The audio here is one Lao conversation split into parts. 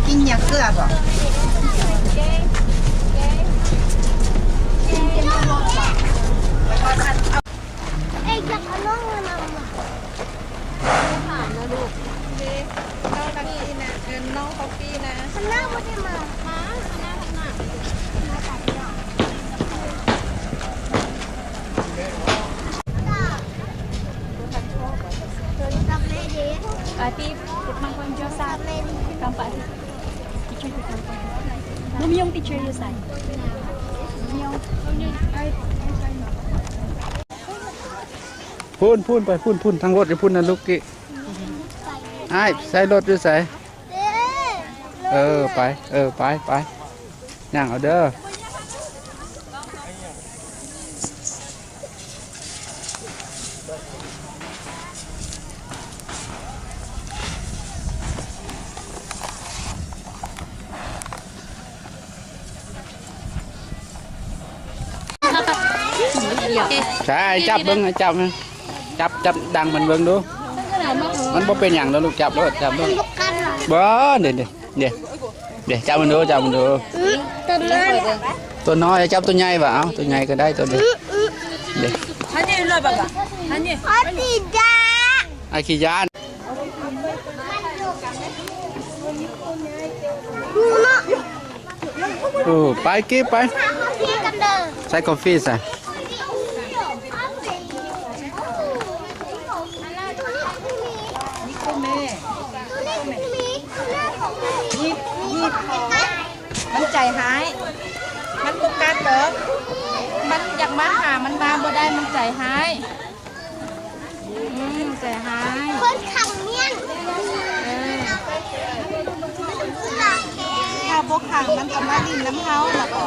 ກິນຫຍັງເກືອບໍ່? ພຸ້ນ ພຸ້ນ ໄປພຸ້ນ ພຸ້ນ ທາງລົດຢູ່ພຸ້ນນະລູກກີ້. ອ້າຍ ໃສ່ລົດຢູ່ໃສ? ເອີ ໄປ ເອີ ໄປ ໄປ ຍ່າງເອົາເດີ. ໃຊ່ ຈັບເບິ່ງ ຈັບ ຈັບ ຈັບດັງມັນເບິ່ງດູ. ມັນບໍ່ເປັນຫຍັງດອກລູກ ຈັບໂລດ ຈັບໂລດ. ບໍ່ ເດ ເດ ເດ ເດ ຈັບມັນດູ ຈັບມັນດູ. ອືມ ຕົວນ້ອຍ ຕົວນ້ອຍ ຈັບຕົວໃຫຍ່ຫວາ? ເອົາ ຕົວໃຫຍ່ກໍໄດ້ຕົວນີ້. ອືມ ອືມ ເດ ອັນນີ້ລອຍບາບາ ອັນນີ້ ອາຄີຍານ ອາຄີຍານ. ເອີ ໄປກີ້ໄປ ໃສ່ກາເຟໃສ່. ມັນໃຈຮ້າຍ ມັນບໍ່ກັດດອກ ມັນຢາກມາຫາ ມັນມາບໍ່ໄດ້ ມັນໃຈຮ້າຍ. ອືມ ໃຈຮ້າຍ ຄົນຂັງມ້ຽນ. ເອີ ຖ້າບໍ່ຂັງມັນກໍມາຫຼິ້ນນຳເຮົາລະບໍ?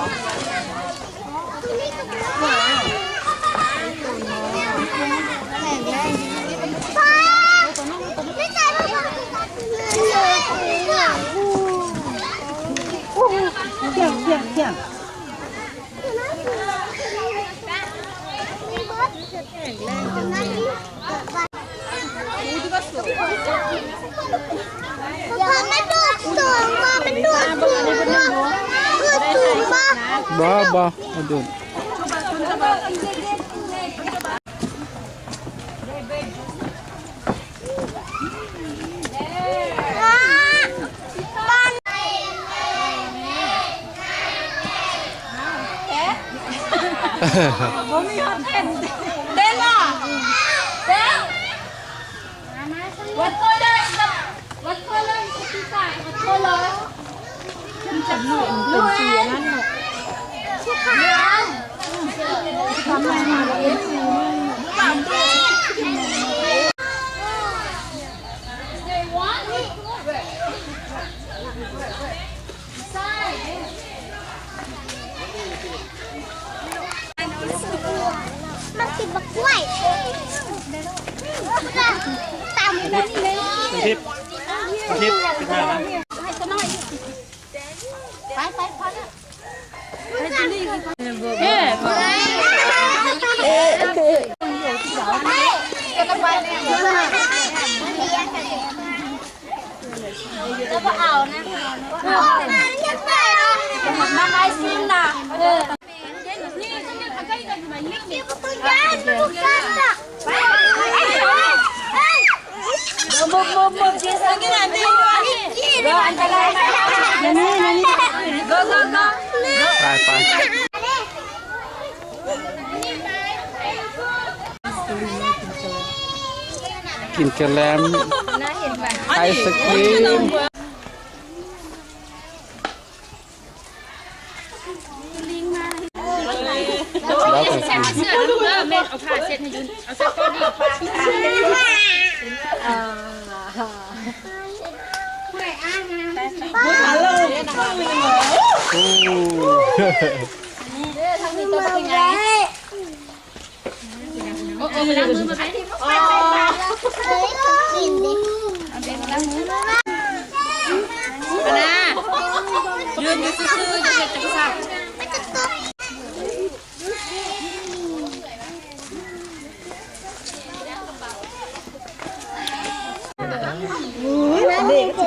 ແຂງແຮງດີ. ບໍ່ ບໍ່ ບໍ່ດູດ. ມັນກິນບັກກ້ວຍ ຕຳ ທິບ ທິບ ໄປທາງນັ້ນ. ໄປ ໄປ ພໍແລ້ວ. ເອີ ເອົານະ ມາໄລ່ຊິນນະ. ເອີ ໄປ ໄປ ກິນກະແລັມ ໄອສະຄຣີມ. ລາວກໍກິນ ເອີ ແມ່ນ ເອົາຜ້າເຊັດໃຫ້ຢູ່ ເອົາຊັກກ້ອນນີ້ ເອີ ໂອ້ ທາງນີ້ໂຕບັກໃຫຍ່. ໂອ້ ໂອ້ ໄປລ້າງມືມາໄປ. ອໍ ໄປລ້າງມືມາ. ອັນນ່າ ຢືນຢູ່ຊື່ໆ ຢ່າເຮັດຈັງຊັ້ນ. ໂອ້ຍ ເດັກ ເອີ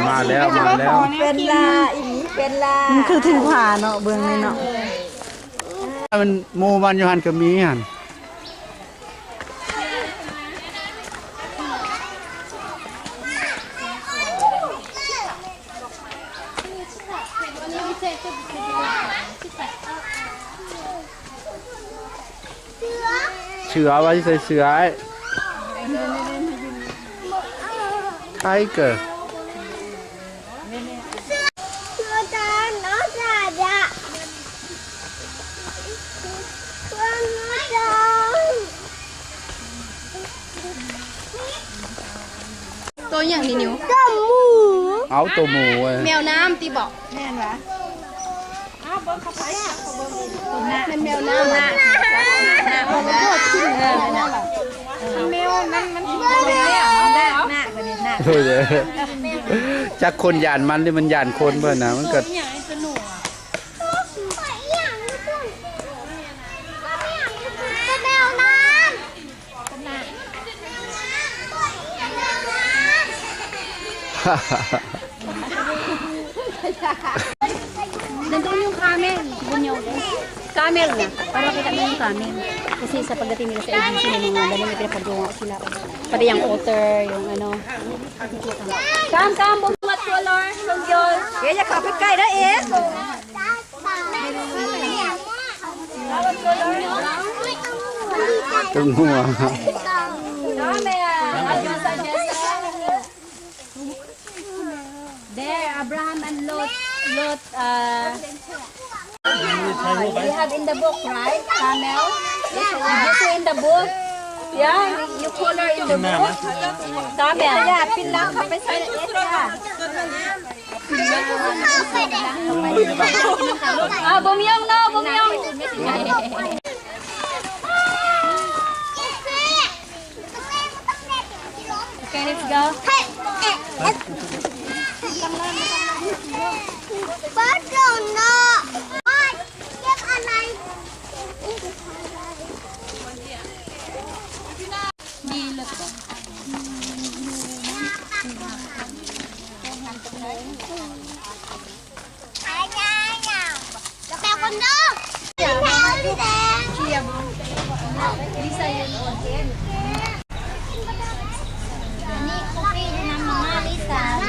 ມາແລ້ວ ມາແລ້ວ ເປັນລາ ອີ່ຫຼີເປັນລາ ມັນຄືຖືຜ້າເນາະ ເບິ່ງນີ້ເນາະ ມັນ ໝູ່ມັນຢູ່ຫັ້ນກໍມີຫັ້ນ. ເສືອ ວ່າຊິໃສ່ເສືອ Tiger. ໂຕຫຍັງນີ້ນິວ? ໂຕໝູ. ເອົາ ໂຕໝູເວີຍ. ແມວນ້ຳຕິເບາະ? ແມ່ນຫວາ? ອ້າວ ເບິ່ງເຂົ້າໄປ ເບິ່ງ ແມ່ນແມວນ້ຳ ນ້ຳ ນ້ຳ ນ້ຳ ແມວນັ້ນມັນ ນາກ ນາກ ເອີ ຈັກຄົນຢ້ານມັນ ຫຼືມັນຢ້ານຄົນເບິ່ງນະ ມັນກໍ ແມວນ້ຳ. Don't you camel? Camel na. Para makita mo yung camel. Kasi sa pagdating nila sa A B C, may mga ganun, may pinapagawa sila. Pati yung otter, yung ano. Come, come, what color? Yung yun. Kaya kapit kayo na eh. ເຖິງຫົວ. There, Abraham and Lot, Lot, uh, you have in the book, right? Camel? Did you see in the book? Yeah, you color in the book? Camel. ຢ່າ ປິ່ນຫຼັງເຂົ້າໄປໃສ່ເອັດ ເອົາ ບໍ່ມີຫຍັງເນາະ ບໍ່ມີຫຍັງ. Okay, let's go.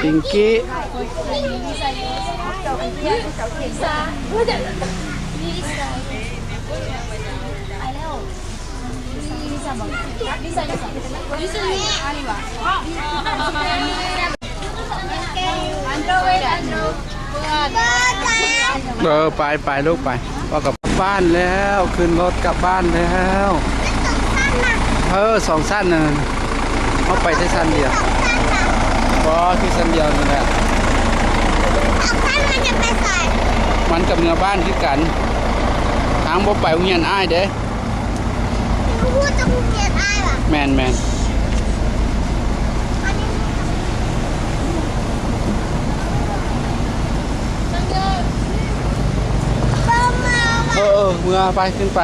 ພິງກີ້ ເອີ ໄປ ໄປລູກ ໄປ. ເຮົາກັບບ້ານແລ້ວ ຂຶ້ນລົດກັບບ້ານແລ້ວ. ເອີ ສອງຊັ້ນນະ ເຮົາໄປແຕ່ຊັ້ນດຽວ. ບໍ່ ຄືຊັ້ນດຽວນີ້ແຫຼະ. ມັນກໍເມືອບ້ານຄືກັນ. ທາງບໍ່ໄປໂຮງຮຽນອ້າຍເດ້. ແມ່ນໆ. ເອີ ເອີ ເມືອໄປ ຂຶ້ນໄປ.